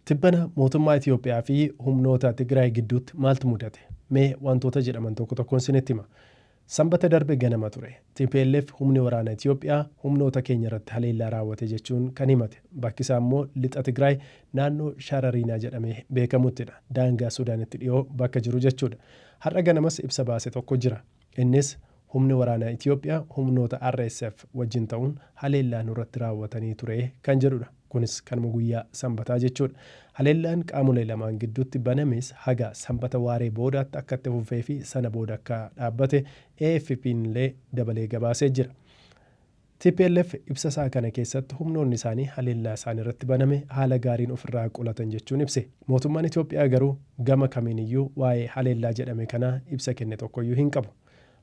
Tibbana mootummaa Itiyoophiyaa fi humnoota Tigraay gidduutti maaltu mudate? Mee wantoota jedhaman tokko tokkoon isinitti hima. Sanbata darbe ganama ture. TPLF humni waraana Itiyoophiyaa humnoota keenya irratti haleellaa raawwate jechuun kan himate. Bakki isaa immoo lixa Tigraay naannoo Sharariinaa jedhamee beekamuttidha. Daangaa Sudaanitti dhiyoo bakka jiru jechuudha. Har'a ganamas ibsa baase tokko jira. Innis humni waraanaa Itiyoophiyaa humnoota RSF wajjin ta'uun haleellaa nurratti raawwatanii ture kan jedhudha. Kunis kanuma guyyaa Sanbataa jechuudha. Haleellaan qaamolee lamaan gidduutti banames haga Sanbata waaree boodaatti akka itti fufee fi sana booda akka dhaabbate AFP'n illee dabalee gabaasee jira. TPLF ibsa isaa kana keessatti humnoonni isaanii haleellaa isaan irratti baname haala gaariin ofirraa qolatan jechuun ibse. Mootummaan Itoophiyaa garuu gama kamiiniyyuu waa'ee haleellaa jedhame kanaa ibsa kenne tokkoyyuu hin qabu.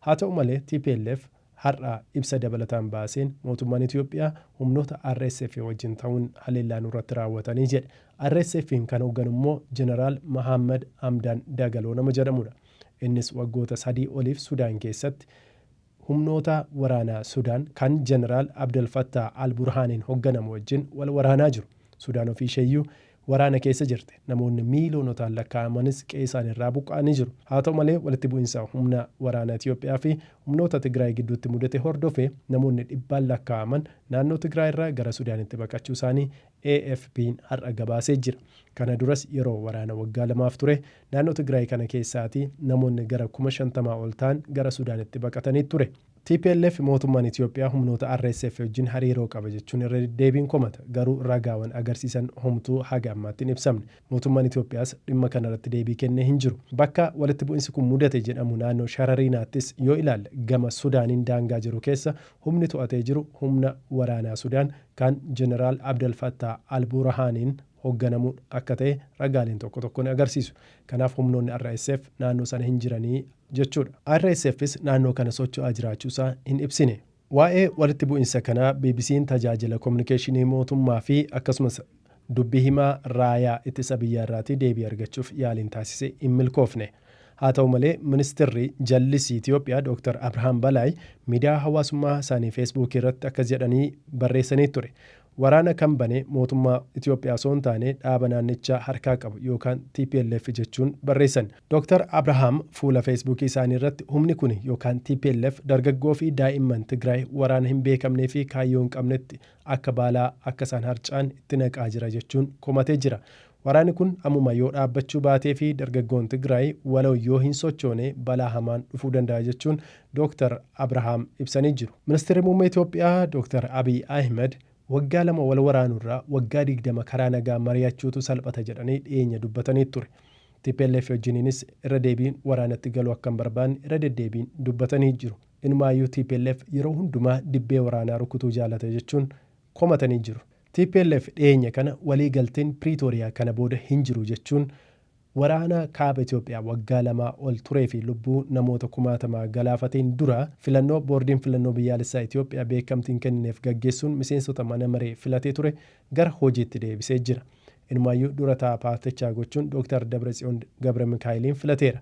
Haa ta'u malee TPLF har'a ibsa dabalataan baaseen mootummaan Itoophiyaa humnoota RSF wajjin ta'uun haleellaa nurratti raawwatanii jedhe. RSF'n kan hoogganu immoo Jeneraal Mahaammad Hamdaan Dagaloo nama jedhamudha. Innis waggoota 3 oliif Sudaan keessatti humnoota waraanaa Sudaan kan Jeneraal Abdel Fattah al-Burhaaniin hoogganamu wajjin wal waraanaa jiru. Sudaan ofiisheeyyuu waraana keessa jirti. Namoonni miiloonotaan lakkaa'amanis qe'ee isaaniirraa buqqa'anii jiru. Haa ta'u malee walitti bu'insa humna waraanaa Itiyoophiyaa fi humnoota Tigraay gidduutti mudate hordofee namoonni dhibbaan lakkaa'aman naannoo Tigraay irraa gara Sudaanitti baqachuu isaanii AFP'n har'a gabaasee jira. Kana duras yeroo waraana waggaa lamaaf ture naannoo Tigraay kana keessaatii namoonni gara 50,000 ol ta'an gara Sudaanitti baqatanii ture. TPLF mootummaan Itiyoophiyaa humnoota RSF wajjin hariiroo qaba jechuun irra deddeebiin komata. Garuu ragaawan agarsiisan homtuu haga ammaatti hin ibsamne. Mootummaan Itiyoophiyaas dhimma kanarratti deebii kennee hin jiru. Bakka walitti bu'insi kun mudate jedhamu naannoo Sharariinaattis yoo ilaalle gama Sudaaniin daangaa jiru keessa humni to'atee jiru humna waraanaa Sudaan kan Jeneraal Abdel Fattah al-Burhaaniin hoogganamu akka ta'e ragaaleen tokko tokko ni agarsiisu. Kanaaf humnoonni RSF naannoo sana hin jiranii jechuudha. RSFs naannoo kana socho'aa jiraachuusaa hin ibsine. Waa'ee walitti bu'insa kanaa BBC'n tajaajila kominikeeshinii mootummaa fi akkasumas dubbi himaa raayaa ittisa biyyaarraatii deebii argachuuf yaaliin taasise hin milkoofne. Haa ta'u malee ministirri jallisii Itiyoophiyaa Dr. Abrahaam Balaay miidiyaa hawaasummaa isaanii Feesbuukii irratti akkas jedhanii barreessanii ture. Waraana kan bane mootummaa Itiyoophiyaa osoo hin taane dhaaba naannichaa harkaa qabu yookaan TPLF jechuun barreessan. Dr. Abrahaam fuula Feesbuukii isaanii irratti humni kuni yookaan TPLF dargaggoo fi daa'imman Tigraay waraana hin beekamnee fi kaayyoo hin qabnetti akka baalaa akka isaan harca'an itti naqaa jira jechuun komatee jira. Waraanni kun ammuma yoo dhaabbachuu baatee fi dargaggoon Tigraay waloo yoo hin sochoone balaa hamaan dhufuu danda'a jechuun Dr. Abrahaam ibsanii jiru. Ministeerri muummee Itoophiyaa Dr. Abiy Ahmed waggaa 2 wal waraanurraa waggaa 20 karaa nagaa mari'achuutu salphata jedhanii dhiyeenya dubbatanii ture. TPLF wajjiniinis irra deebiin waraanatti galuu akka hin barbaanne irra deddeebiin dubbatanii jiru. Inumaayyuu TPLF yeroo hundumaa dibbee waraanaa rukutuu jaalata jechuun komatanii jiru. TPLF dhiyeenya kana walii galteen Piriitooriyaa kana booda hin jiru jechuun waraana kaaba Itoophiyaa waggaa lamaa ol turee fi lubbuu namoota kumaatamaa galaafateen dura filannoo boordiin filannoo biyyaalessaa Itoophiyaa beekamtii hin kennineef gaggeessuun miseensota mana maree filatee ture gara hojiitti deebisee jira. Inumaayyuu dura taa'aa paartichaa gochuun Dr. Dabratsiyoon Gabra Mikaa'eliin filateera.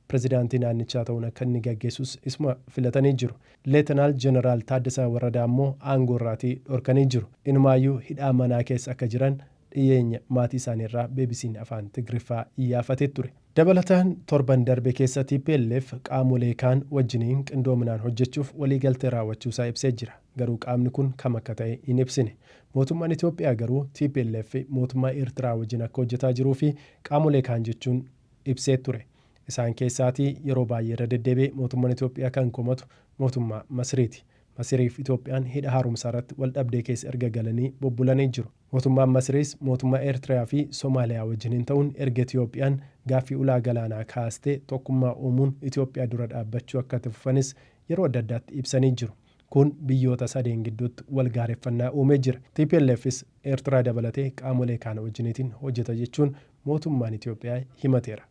Pirezidaantii naannichaa ta'uun akka inni gaggeessus isuma filatanii jiru. Leetanaal Jeneraal Taaddasaa Warradaa immoo aangoo irraatii dhorkanii jiru. Inumaayyuu hidhaa manaa keessa akka jiran dhiyeenya maatii isaaniirraa BBC'n afaan Tigriffaa iyyaafatee ture. Dabalataan torban darbe keessa TPLF qaamolee kaan wajjiniin qindoominaan hojjechuuf waliigaltee raawwachuusaa ibsee jira. Garuu qaamni kun kam akka ta'e hin ibsine. Mootummaan Itoophiyaa garuu TPLF mootummaa Eertiraa wajjin akka hojjetaa jiruu fi qaamolee kaan jechuun ibsee ture. Isaan keessaatii yeroo baay'ee irra deddeebi'ee mootummaan Itoophiyaa kan komatu mootummaa Masriiti. Masiriif Itoophiyaan hidha haaromsaa irratti wal dhabdee keessa erga galanii bubbulanii jiru. Mootummaan Masiriis mootummaa Eertiriyaa fi Somaaliyaa wajjiniin ta'uun erga Itoophiyaan gaaffii ulaa galaanaa kaastee tokkummaa uumuun Itoophiyaa dura dhaabbachuu akka itti fufanis yeroo adda addaatti ibsanii jiru. Kun biyyoota sadeen gidduutti wal gaareffannaa uumee jira. TPLFs Eertiraa dabalatee qaamolee kaan wajjiniitiin hojjeta jechuun mootummaan Itoophiyaa himateera.